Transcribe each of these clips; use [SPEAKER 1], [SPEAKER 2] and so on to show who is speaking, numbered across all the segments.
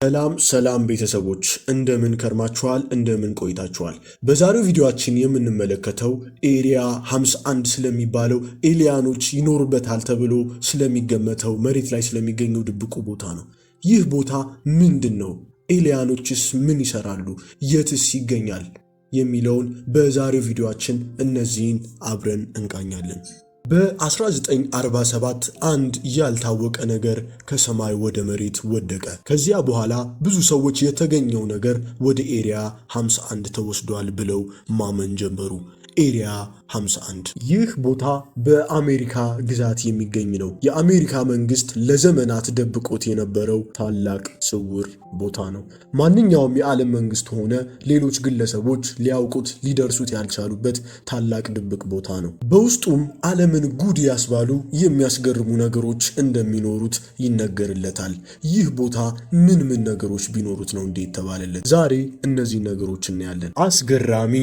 [SPEAKER 1] ሰላም ሰላም ቤተሰቦች፣ እንደምን ከርማችኋል? እንደምን ቆይታችኋል? በዛሬው ቪዲዮአችን የምንመለከተው Area 51 ስለሚባለው፣ alien ኦች ይኖሩበታል ተብሎ ስለሚገመተው፣ መሬት ላይ ስለሚገኘው ድብቁ ቦታ ነው። ይህ ቦታ ምንድን ነው? Alien ኦችስ ምን ይሰራሉ? የትስ ይገኛል? የሚለውን በዛሬው ቪዲዮአችን እነዚህን አብረን እንቃኛለን። በ1947 አንድ ያልታወቀ ነገር ከሰማይ ወደ መሬት ወደቀ። ከዚያ በኋላ ብዙ ሰዎች የተገኘው ነገር ወደ Area 51 ተወስዷል ብለው ማመን ጀመሩ። Area 51፣ ይህ ቦታ በአሜሪካ ግዛት የሚገኝ ነው። የአሜሪካ መንግስት ለዘመናት ደብቆት የነበረው ታላቅ ስውር ቦታ ነው። ማንኛውም የዓለም መንግስት ሆነ ሌሎች ግለሰቦች ሊያውቁት፣ ሊደርሱት ያልቻሉበት ታላቅ ድብቅ ቦታ ነው። በውስጡም ዓለምን ጉድ ያስባሉ የሚያስገርሙ ነገሮች እንደሚኖሩት ይነገርለታል። ይህ ቦታ ምን ምን ነገሮች ቢኖሩት ነው እንዴ የተባለለት? ዛሬ እነዚህ ነገሮች እናያለን። አስገራሚ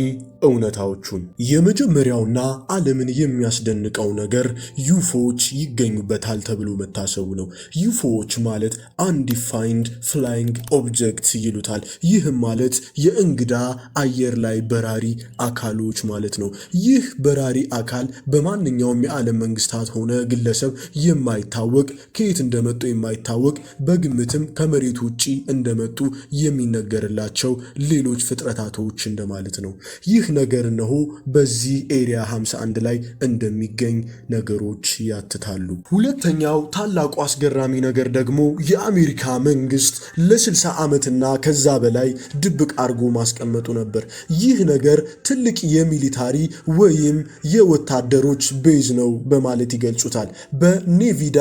[SPEAKER 1] እውነታዎቹን። የመጀመሪያውና ዓለምን የሚያስደንቀው ነገር UFO ዎች ይገኙበታል ተብሎ መታሰቡ ነው። UFO ዎች ማለት undefined flying object ይሉታል። ይህም ማለት የእንግዳ አየር ላይ በራሪ አካሎች ማለት ነው። ይህ በራሪ አካል በማንኛውም የዓለም መንግስታት ሆነ ግለሰብ የማይታወቅ፣ ከየት እንደመጡ የማይታወቅ፣ በግምትም ከመሬት ውጪ እንደመጡ የሚነገርላቸው ሌሎች ፍጥረታቶች እንደማለት ነው። ይህ ነገር እነሆ በዚህ Area 51 ላይ እንደሚገኝ ነገሮች ያትታሉ። ሁለተኛው ታላቁ አስገራሚ ነገር ደግሞ የአሜሪካ መንግስት ለ60 ዓመትና ከዛ በላይ ድብቅ አድርጎ ማስቀመጡ ነበር። ይህ ነገር ትልቅ የ military ወይም የወታደሮች base ነው በማለት ይገልጹታል። በኔቪዳ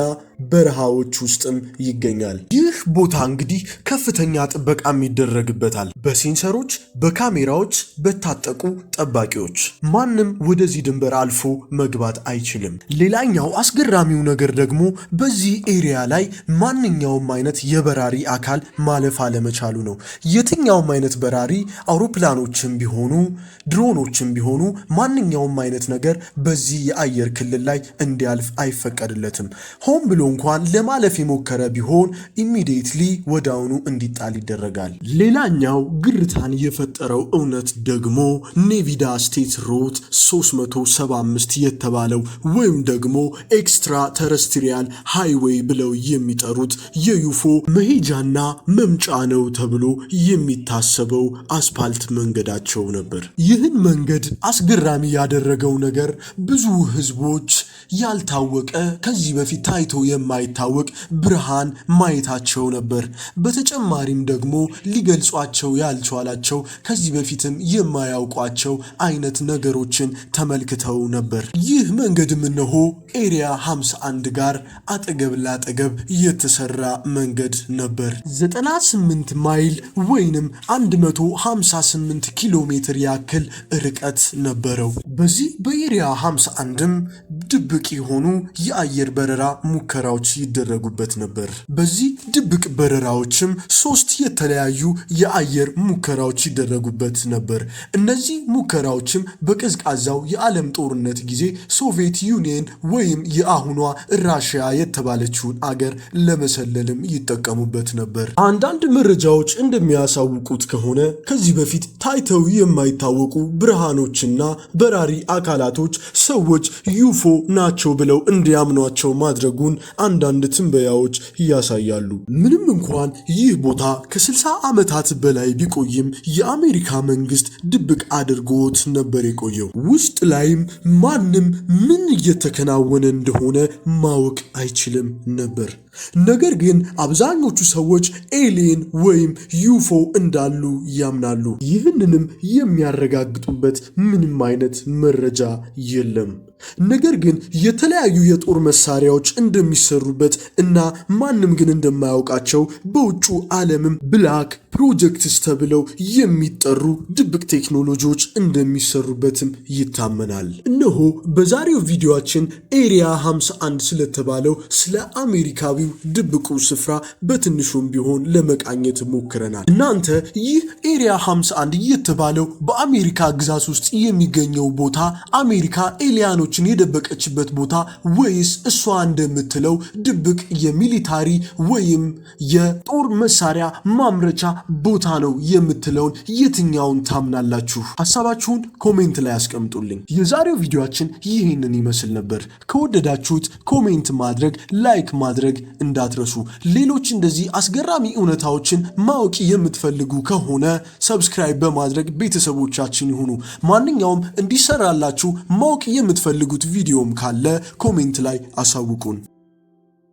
[SPEAKER 1] በረሃዎች ውስጥም ይገኛል። ይህ ቦታ እንግዲህ ከፍተኛ ጥበቃም ይደረግበታል። በ sensor ኦች፣ በካሜራዎች፣ በታጠቁ ጠባቂዎች ማንም ወደዚህ ድንበር አልፎ መግባት አይችልም። ሌላኛው አስገራሚው ነገር ደግሞ በዚህ area ላይ ማንኛውም አይነት የበራሪ አካል ማለፍ አለመቻሉ ነው። የትኛውም አይነት በራሪ፣ አውሮፕላኖችም ቢሆኑ፣ ድሮኖችም ቢሆኑ፣ ማንኛውም አይነት ነገር በዚህ የአየር ክልል ላይ እንዲያልፍ አይፈቀድለትም። ሆን ብሎ እንኳን ለማለፍ የሞከረ ቢሆን immediately ወዲያውኑ እንዲጣል ይደረጋል። ሌላኛው ግርታን የፈጠረው እውነት ደግሞ ኔቪዳ State Route 375 የተባለው ወይም ደግሞ extraterrestrial highway ብለው የሚጠሩት የ UFO መሄጃና መምጫ ነው ተብሎ የሚታሰበው አስፓልት መንገዳቸው ነበር። ይህን መንገድ አስገራሚ ያደረገው ነገር ብዙ ህዝቦች ያልታወቀ፣ ከዚህ በፊት ታይቶ የማይታወቅ ብርሃን ማየታቸው ነበር። በተጨማሪም ደግሞ ሊገልጿቸው ያልቻሏቸው፣ ከዚህ በፊትም የማያውቋቸው አይነት ነገሮችን ተመልክተው ነበር። ይህ መንገድም እነሆ Area 51 ጋር አጠገብ ላጠገብ የተሰራ መንገድ ነበር። 98 ማይል ወይንም 158 ኪሎ ሜትር ያክል ርቀት ነበረው። በዚህ በ Area 51ም ድብቅ የሆኑ የአየር በረራ ሙከራዎች ይደረጉበት ነበር። በዚህ ድብቅ በረራዎችም ሶስት የተለያዩ የአየር ሙከራዎች ይደረጉበት ነበር። እነዚህ ሙከራዎችም በቀዝቃዛው የዓለም ጦርነት ጊዜ Soviet Union ወይም የአሁኗ ራሽያ የተባለችውን አገር ለመሰለልም ይጠቀሙበት ነበር። አንዳንድ መረጃዎች እንደሚያሳውቁት ከሆነ ከዚህ በፊት ታይተው የማይታወቁ ብርሃኖችና በራሪ አካላቶች ሰዎች UFO ናቸው ብለው እንዲያምኗቸው ማድረጉን አንዳንድ ትንበያዎች ያሳያሉ። ምንም እንኳን ይህ ቦታ ከ60 ዓመታት በላይ ቢቆይም የአሜሪካ መንግስት ድብቅ አድርጎት ነበር የቆየው። ውስጥ ላይም ማንም ምን እየተከናወነ እንደሆነ ማወቅ አይችልም ነበር። ነገር ግን አብዛኞቹ ሰዎች alien ወይም UFO እንዳሉ ያምናሉ። ይህንንም የሚያረጋግጡበት ምንም አይነት መረጃ የለም። ነገር ግን የተለያዩ የጦር መሳሪያዎች እንደሚሰሩበት እና ማንም ግን እንደማያውቃቸው፣ በውጩ ዓለምም black projects ተብለው የሚጠሩ ድብቅ ቴክኖሎጂዎች እንደሚሰሩበትም ይታመናል። እነሆ በዛሬው ቪዲዮአችን Area 51 ስለተባለው ስለ አሜሪካዊው ድብቁ ስፍራ በትንሹም ቢሆን ለመቃኘት ሞክረናል። እናንተ ይህ Area 51 የተባለው በአሜሪካ ግዛት ውስጥ የሚገኘው ቦታ አሜሪካ alien ኦችን ነገሮችን የደበቀችበት ቦታ ወይስ እሷ እንደምትለው ድብቅ የ military ወይም የጦር መሳሪያ ማምረቻ ቦታ ነው የምትለውን የትኛውን ታምናላችሁ? ሀሳባችሁን comment ላይ አስቀምጡልኝ። የዛሬው ቪዲዮአችን ይህንን ይመስል ነበር። ከወደዳችሁት comment ማድረግ፣ like ማድረግ እንዳትረሱ። ሌሎች እንደዚህ አስገራሚ እውነታዎችን ማወቅ የምትፈልጉ ከሆነ subscribe በማድረግ ቤተሰቦቻችን ይሁኑ። ማንኛውም እንዲሰራላችሁ ማወቅ የምትፈልጉት ቪዲዮም ካለ comment ላይ አሳውቁን።